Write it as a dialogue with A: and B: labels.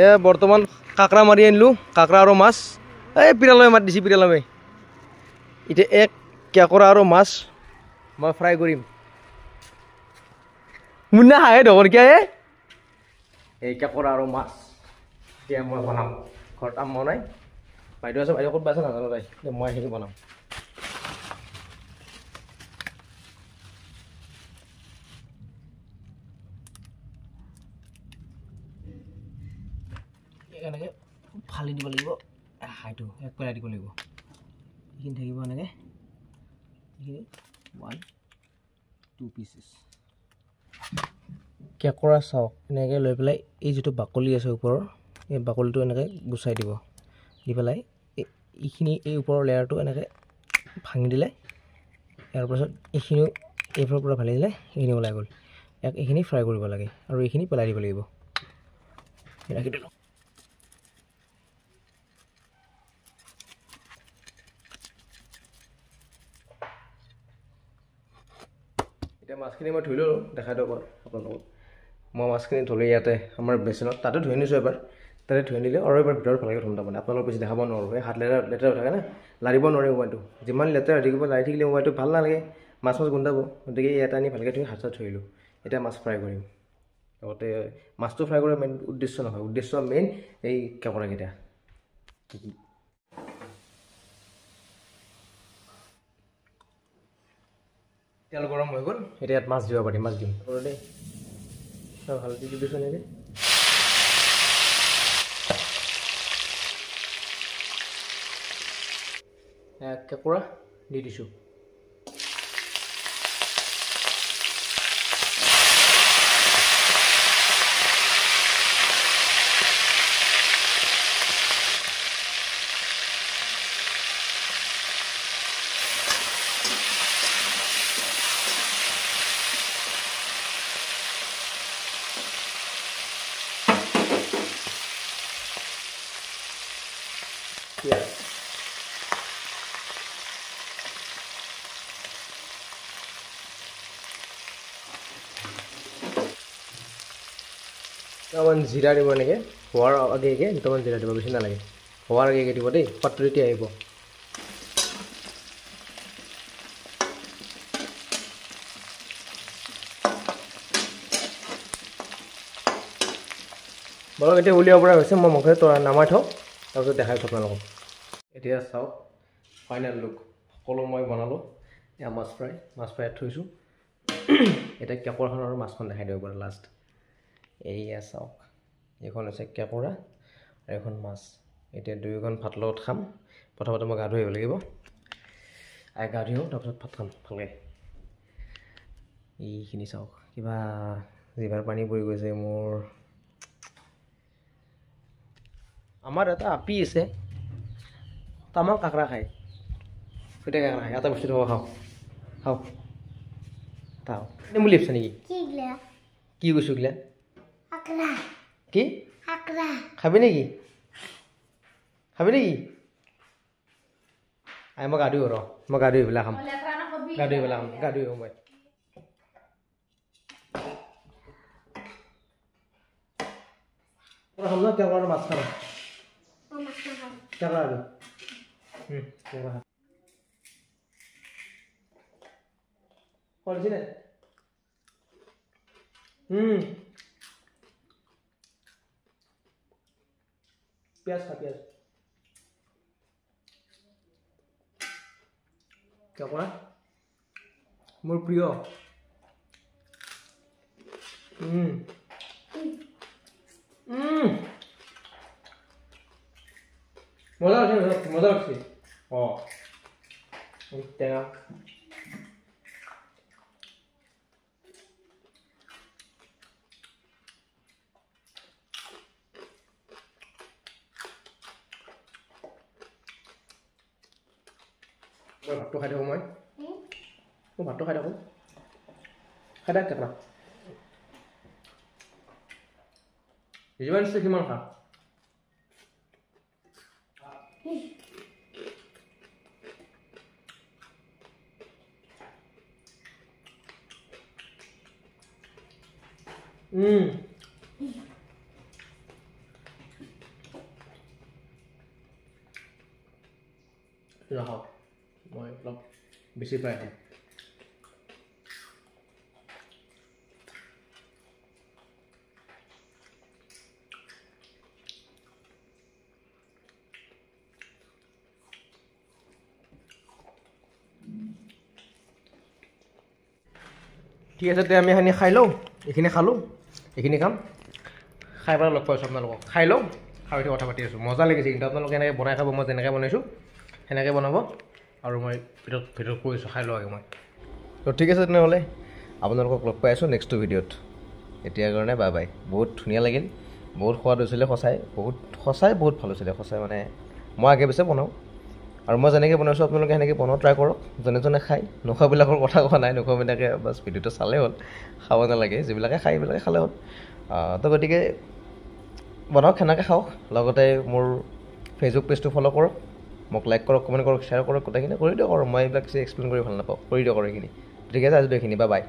A: এয়া বৰ্তমান কাঁকড়া মাৰি আনিলোঁ, কাঁকড়া আৰু মাছ। এই পিৰালমে মাত দিছে, পিৰালমে। এতিয়া এক কেঁকোৰা আৰু মাছ মই ফ্ৰাই কৰিম। মুন্না হাঁহে দেখোন কিয়? এই কেঁকোৰা আৰু মাছ এতিয়া মই বনাম। ঘৰত আম্মা নাই, বাইদেউ আছে, বাইদেউ ক'ত আছে নাজানো তাই। মই সেইখিনি বনাম। এনেকৈ ফালি দিব লাগিব, হাইটো এক পেলাই দিব লাগিব। এইখিনি থাকিব এনেকৈ, এইখিনি 1 2 পিচেছ। কেঁকোৰা চাওক, এনেকৈ লৈ পেলাই এই যিটো বাকলি আছে ওপৰৰ, এই বাকলিটো এনেকৈ গুচাই দিব। দি পেলাই এইখিনি এই ওপৰৰ লেয়াৰটো এনেকৈ ভাঙি দিলে, ইয়াৰ পাছত এইখিনিও এইফালৰ পৰা ভালি দিলে এইখিনি ওলাই গ'ল। ইয়াক এইখিনি ফ্ৰাই কৰিব লাগে আৰু এইখিনি পেলাই দিব লাগিব। ৰাখি দিলোঁ। এতিয়া মাছখিনি মই ধুই ল'লোঁ, দেখাই দিওঁ আপোনালোকক। মই মাছখিনি ধুলোঁ ইয়াতে আমাৰ বেচিনত, তাতে ধুই আনিছোঁ এবাৰ। তাতে ধুই আনিলে আৰু এবাৰ ভিতৰত ভালকৈ ধুম, তাৰমানে আপোনালোক বেছি দেখাব নোৱাৰোঁ। এই হাত লেতেৰা লেতেৰা হৈ থাকে না, লাৰিব নোৱাৰে মোবাইলটো। যিমান লেতেৰা হৈ থাকিব, লাৰি থাকিলে মোবাইলটো ভাল নালাগে, মাছ মাছ গোন্ধাব। গতিকে ইয়াতে আনি ভালকৈ ধুই হাত চাত ধুইলোঁ। এতিয়া মাছ ফ্ৰাই কৰিম। লগতে মাছটো ফ্ৰাই কৰাৰ মেইন উদ্দেশ্য নহয়, উদ্দেশ্য মেইন এই কেঁকোৰাকেইটা। কি কি তেল গৰম হৈ গ'ল, এতিয়া ইয়াত মাছ দিব পাৰি। মাছ দিম দেই, হালধি দি দিছোঁ এনেকৈ। কেঁকোৰা দি দিছোঁ। পিঁয়াজ দুটামান জিৰা দিব এনেকৈ, হোৱাৰ আগে আগে দুটামান জিৰা দিব, বেছি নালাগে। হোৱাৰ আগে আগে দিব দেই, সোৱাদটো তেতিয়া আহিব। বলক এতিয়া উলিয়াব পৰা হৈছে। মই মুখে নামাই থওঁ, তাৰপিছত দেখাই থওঁ আপোনালোকক। এতিয়া চাওক ফাইনেল লুক, সকলো মই বনালোঁ। এয়া মাছ ফ্ৰাই, মাছ ফ্ৰাই থৈছোঁ। এতিয়া কেঁকোৰাখন আৰু মাছখন দেখাই দিব পাৰোঁ লাষ্ট। এইয়া চাওক, এইখন হৈছে কেঁকোৰা আৰু এইখন মাছ। এতিয়া দুয়োখন ভাত লগত খাম। প্ৰথমতে মই গা ধুই আহিব লাগিব, গা ধুই আহোঁ, তাৰপিছত ভাত খাম ভালকৈ। এইখিনি চাওক, কিবা জিভাৰ পানী পৰি গৈছে মোৰ। আমাৰ এটা আপি আছে, তামাম কাঁকড়া খায়, গোটেই কাঁকড়া খায়। এটা বস্তু খাওঁ খাওঁ খাওঁ বুলি ভাবছা নেকি? কি কৈছোঁ গিলা? কি খাবি নেকি? খাবি নেকি? আই মই গা ধুই ৰ, মই গা ধুই পেলাই খাম, গা ধুই পেলাই খাম, গা ধুই মই। খাম ন কেঁকোৰা মাছ খাম, কেঁকোৰা আৰু কেঁকোৰা খোৱা দিছে। পিঁয়াজ খা, পিঁয়াজ। কেঁকোৰা মোৰ প্ৰিয়। মজা লাগছে, মজা লাগছে। অঁ, টেঙা। মই ভাতটো খাই থাকোঁ, মই ভাতটো খাই থাকোঁ। খাই থাক কেঁকোৰা, যিমান ইচ্ছা সিমান খা। নাখাওঁ মই, অলপ বেছি ফ্ৰাই খাম। ঠিক আছে, তেতিয়া আমি এইখিনি খাই লওঁ। এইখিনি খালোঁ, এইখিনি খাম, খাই পেলাই লগ পাইছোঁ আপোনালোকক। খাই লওঁ, খাই উঠি কথা পাতি আছোঁ। মজা লাগিছে কিন্তু। আপোনালোকে এনেকৈ বনাই খাব, মই যেনেকৈ বনাইছোঁ সেনেকৈ বনাব। আৰু মই ভিতৰত ভিতৰত কৰিছোঁ, খাই লওঁ আগে মই। তো ঠিক আছে তেনেহ'লে, আপোনালোকক লগ পাই আছোঁ নেক্সটটো ভিডিঅ'ত। এতিয়াৰ কাৰণে বাই বাই। বহুত ধুনীয়া লাগিল, বহুত সোৱাদ হৈছিলে সঁচাই, বহুত সঁচাই বহুত ভাল হৈছিলে সঁচাই। মানে মই আগে পিছে বনাওঁ আৰু মই যেনেকৈ বনাইছোঁ আপোনালোকে সেনেকৈ বনাব ট্ৰাই কৰক। যোনে যোনে খায়, নোখোৱাবিলাকৰ কথা কোৱা নাই, নোখোৱাবিলাকে বাছ ভিডিঅ'টো চালেই হ'ল, খাব নালাগে। যিবিলাকে খায় সেইবিলাকে খালে হ'ল। তো গতিকে বনাওক, সেনেকৈ খাওক। লগতে মোৰ ফেচবুক পেজটো ফ'ল' কৰক, মোক লাইক কৰক, কমেণ্ট কৰক, শ্বেয়াৰ কৰক, গোটেইখিনি কৰি দিয়ক। আৰু মই এইবিলাক বেছি এক্সপ্লেইন কৰি ভাল নাপাওঁ, কৰি দিয়ক আৰু এইখিনি। ঠিক আছে, আজিলৈ এইখিনি, বা বাই।